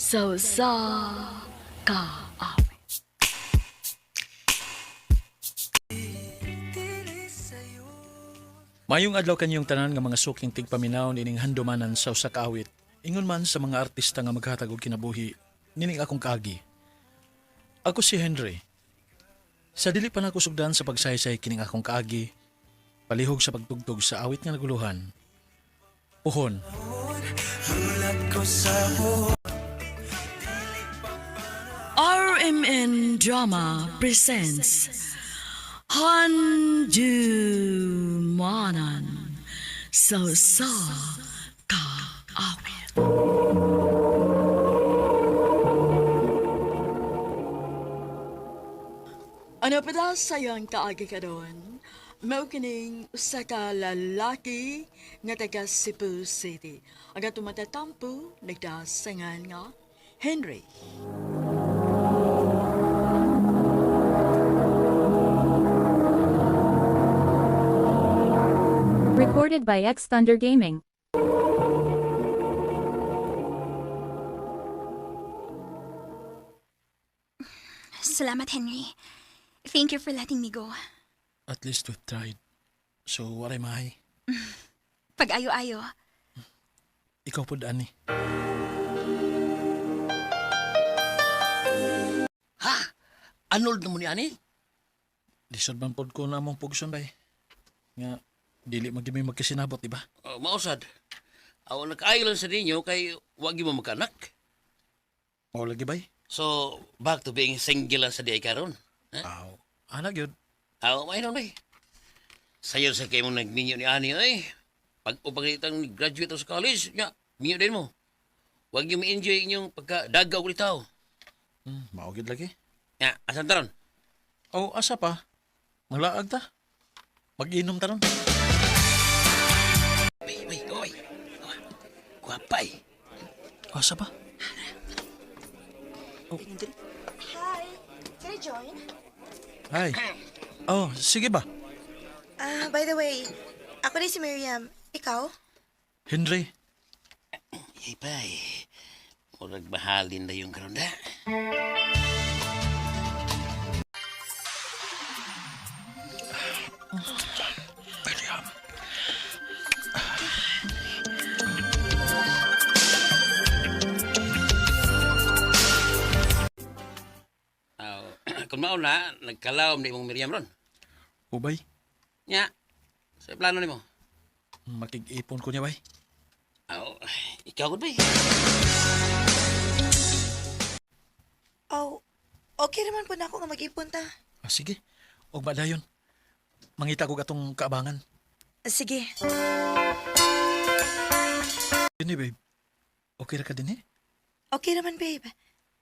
Sa usa ka awit. Mayong adlaw kanyong tanan nga mga suking tigpaminaw nining handumanan sa usa ka awit. Ingon man sa mga artista nga maghatag og kinabuhi nining akong kaagi. Ako si Henry. Sa dili pa nako sugdan sa pagsaysay kining akong kaagi, palihog sa pagtugtog sa awit nga naguluhan. Puhon. RMN Drama presents Handumanan sa usa ka awit. Ano pa daw sayang kaagi karon? Mao kining usa ka lalaki nga taga Cebu City. Ang atong matatampo nagdasangan nga Henry. Recorded by X Thunder Gaming. Salamat, Henry. Thank you for letting me go. At least we've tried. So, waray mahay. Pag-ayo-ayo. Ikaw po ani. Ha? Anol na mo ni ani? Lisod man pod ko na among pugson bay. Nga dili man gyud mi magkasinabot, di ba? Oh, mausad. Aw nag-ayo lang sa ninyo kay wag mo magkanak. Mao lagi bay. So, back to being single lang sa di ay karon. Ha? Aw, ana gyud. Aw, may nun eh. Sayo sa kayo mong nagminyo ni ani ay. Pag upagitang graduate sa college, nga, minyo din mo. Wag yung ma-enjoy inyong pagkadagaw ulit tao. Mao gyud lagi. Nga, asan taron? Oh, asa pa? Manglaag ta. Mag-inom ta ron. Ay, ay, oy. Gwapa eh. Asa pa? Hi! Can I join? Hi. Oh, sige ba? Ah, by the way, ako rin si Miriam. Ikaw? Henry, Ay, bay. Murag mahalin na yung karon da. Miriam. Aw, kung mauna, nagkalawom na imong Miriam ron. Ubay, Nya, sa plano nimo? makig-ipon ko niya bay. Aw, ikaw gud bay. Oh, okay naman po na ako nga mag-ipon ta. Ah, sige. Og dayon. Mangita ko atong kaabangan. Sige. Dini babe. Okay ra ka dinhi? Okay naman, babe.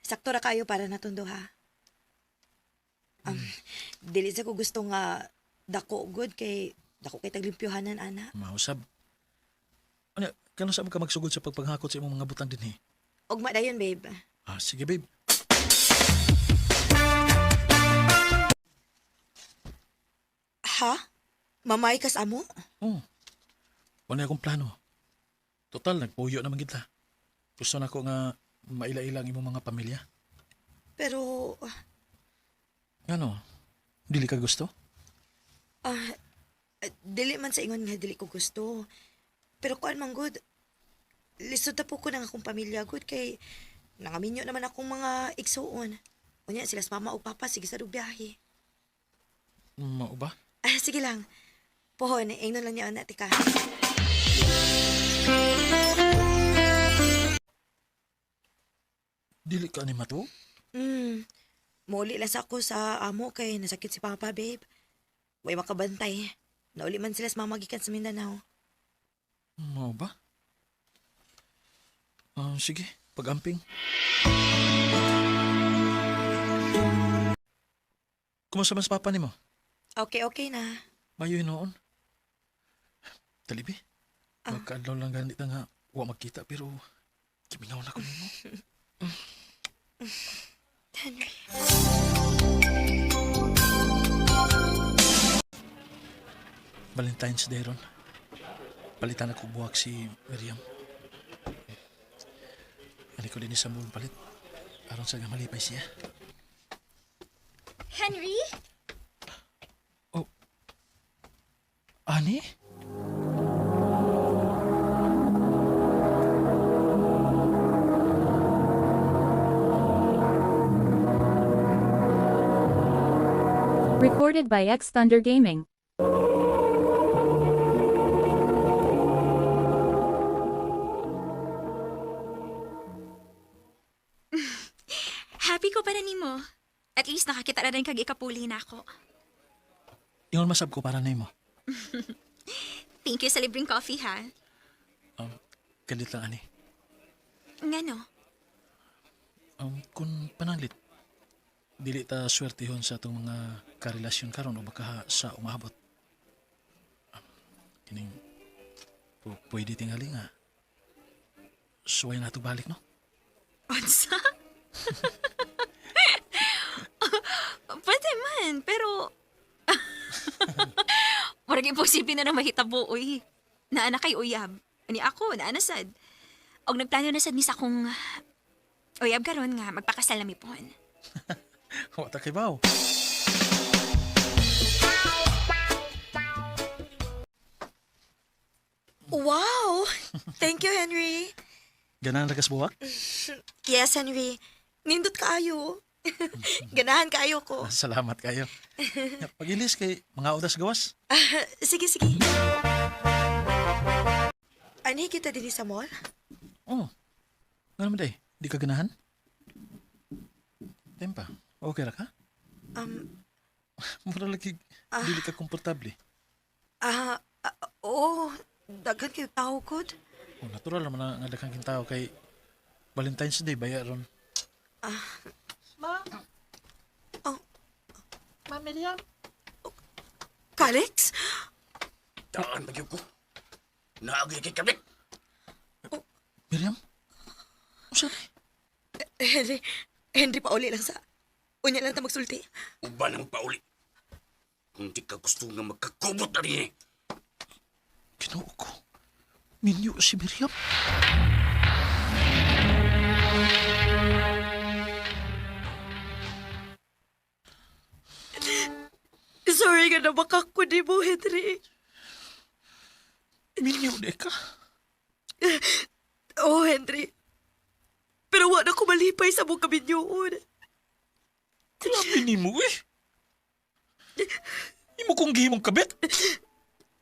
Sakto ra kayo para natundo, ha? Um, Dili sa ko gusto nga dako good kay dako kay taglimpyohanan, ana. Mausab. Ano, kano sa ka magsugod sa pagpanghakot sa imong mga butang dinhi? Ugma dayon, babe. Ah, sige babe. Ha? Mamay kas amo? Oh. Wala akong plano. Total, nagpuyo naman kita. Gusto na ko nga maila-ila ang imong mga pamilya. Pero, Ngano? Dili ka gusto? ah, dili man sa ingon nga dili ko gusto. Pero kuan man good. Lisod na po ko ng akong pamilya good kay nangaminyo naman akong mga igsuon. Unya sila sa mama o papa sige sa biyahe. Mao ba? Ah, sige lang. Pohon, ingnon lang niya ana tika. Dili ka ni matuo? Mm. Muuli lang sa ako sa amo kay nasakit si papa, babe. Way makabantay. Nauli man sila sa mama gikan sa Mindanao. Mao ba? Ah, sige, pag-amping. Kumusta man sa papa nimo? Okay, okay na. Mayo noon. Talibi. Magkaadlaw lang ganit na nga wa magkita pero kimingaw na ko nimo. Henry. Valentine's Day ron. Palitan ako buwak si Miriam. Ani ko din sa mall palit. Aron sa nga malipay siya. Henry? Oh. Ani? Recorded by X Thunder Gaming. Happy ko para nimo. At least nakakita na rin kag ikapuli na ako. Ingon masab ko para nimo. Thank you sa libreng coffee, ha? Kalit lang ani. Ngano? Kung pananglit, dili ta swertehon sa atong mga karelasyon karon o baka sa umaabot. Kining pwede tingali nga. Suway na ito balik, no? Unsa? Pwede man, pero... Murag imposible na na mahitabo, uy. Naa na kay uyab. Ani ako, naa na sad. Og nagplano na sad ni sa akong uyab karon nga magpakasal na mi pohon. Wa ta kibaw. Wow! Thank you, Henry. Ganahan ra kas buwak? Yes, Henry. Nindot kaayo. Ganahan kaayo ko. Salamat kayo. Pagilis kay mga oras gawas. Sige, sige. Anhi kita dinhi sa mall? Oh. Nga naman day, di ka ganahan? Tempa, okay ra ka? Mura lagi, dili ka komportable. Ah, ah, oo. Daghan kayo tao kod. Oh, natural naman na nga daghang tao kay Valentine's Day baya ron. Ma. Oh. Ma Miriam. Calix? Daan ba ko? Naagi kay kablik. Miriam? Unsa ni? Henry, Henry pauli lang sa. Unya lang ta magsulti. Uban ang pauli. Kung di ka gusto nga magkakubot na rin eh. Ginoo ko. Minyo si Miriam. Sorry nga na makakuni mo, Henry. Minyo di ka. Oh, Henry. Pero wa na ko malipay sa mong kaminyoon. Grabe nimo eh. Imo kong gihimong kabit.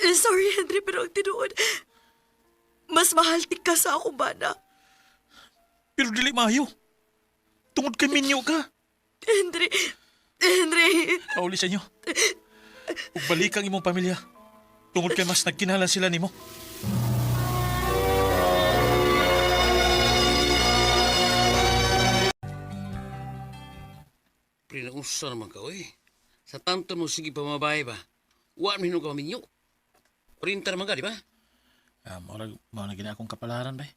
Sorry, Henry, pero ang tinuod, mas mahal ti ka sa akong bana. Pero dili maayo. Tungod kay minyo ka. Henry, Henry. Pauli sa inyo. Ug balik ang imong pamilya. Tungod kay mas nagkinahanglan sila nimo. Pre, nausa naman ka, oy. Sa tanto mo, sige pamabay ba? Wa man ka minyo. Printer naman ka, di ba? Ah, mao mao na gina akong kapalaran bay.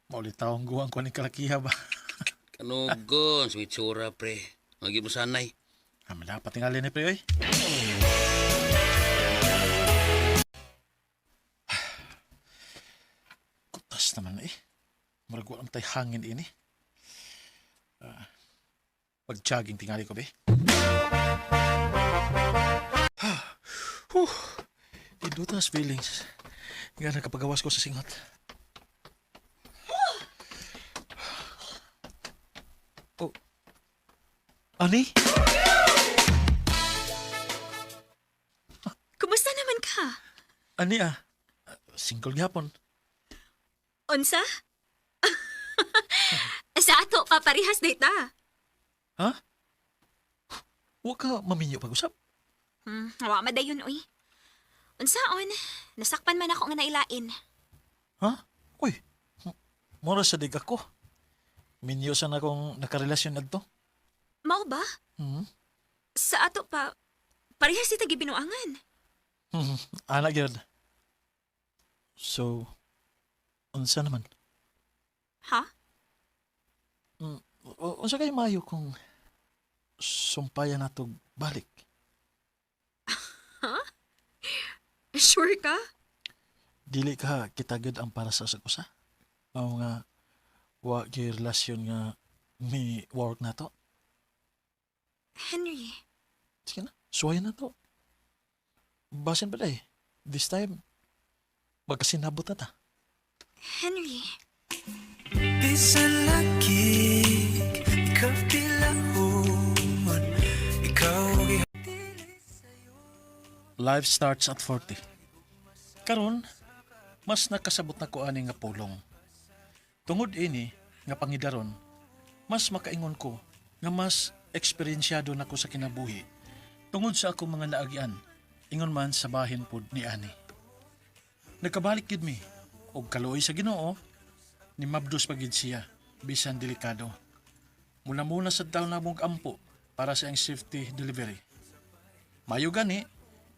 Mao tawong guwang ko ni kalakiha ba. Kanugon, sa itsura, pre. Magi mo sanay. Ah, dapat tingali ni pre oy. Kutas naman eh. Murag wa tay hangin ini. Ah, pag-jogging tingali ko be. Huh. Indutas feelings. Nga nakapagawas ko sa singot. Oh. Ani? Kumusta naman ka? Ani ah? Single gyapon. Unsa? Sa ato pa parehas data. Ha? Wa ka maminyo pag-usap? Wa madayon uy. Unsaon? Nasakpan man ako nga nailain. Ha? Uy, mura sa dig ako. Minyo sa na akong nakarelasyon adto. Mao ba? Hmm? Sa ato pa parehas ita gibinuangan. Ana gyud. So, unsa naman? Ha? Unsa kay maayo kung sumpayan nato balik? Sure ka? Dili ka kita gyud ang para sa usag usa. Mao nga Wa gyud relasyon nga mi work na to. Henry, Sige na, suwayan na to. Basin pa day. This time, magkasinabot na ta. Henry. Bisan lagi ikaw pilahon. Ikaw Life starts at 40. Karon, mas nakasabot na ko ani nga pulong. Tungod ini nga pangidaron, mas makaingon ko nga mas eksperyensyado na ko sa kinabuhi tungod sa akong mga naagian, ingon man sa bahin pud ni ani. Nagkabalik gid mi og kaluoy sa Ginoo ni mabdos pa gid siya bisan delikado. Muna-muna sa taon namong ampo para sa iyang safety delivery. Mayo gani,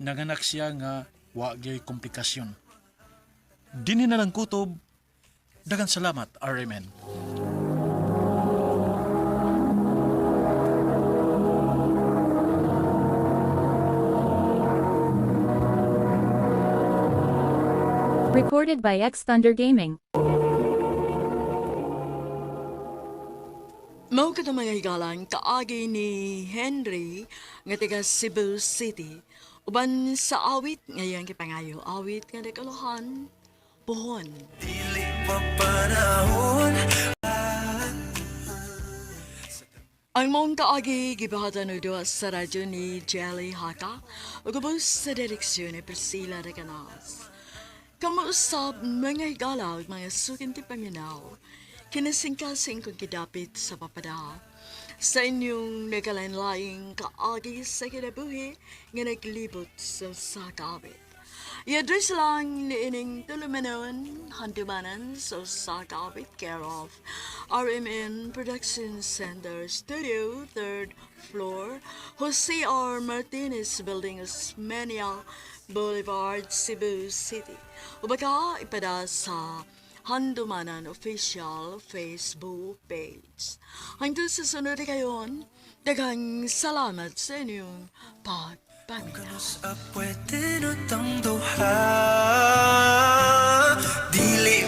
nanganak siya nga wa gyud komplikasyon. Dinhi na lang kutob. Dagan salamat, RMN. Recorded by X Thunder Gaming. Mao kato mga higalan kaagi ni Henry nga taga Cebu City uban sa awit ngayang gipangayo, awit nga nagkaluhan Puhon. Dili pa panahon. Ang maong kaagi gibahatan og duha sa radyo ni Jelly Haka ug ubos sa direksyon ni Priscilla Recanas. Kamuusab mga higala ug mga sukinti paminaw, kinasingkasing kong kidapit sa papada sa inyong nagkalain-laing kaagi sa kinabuhi nga naglibot sa sakawit. I-address lang ni ining tulumanon, handumanan sa Sakawit, care of RMN Production Center Studio, 3rd floor, Jose R. Martinez Building, Osmeña Boulevard, Cebu City. O baka ipada sa Handumanan Official Facebook page. Hanggang sa sunod kayon, daghang salamat sa inyong pagpaminaw. Sa pwede na tang duha. Dili.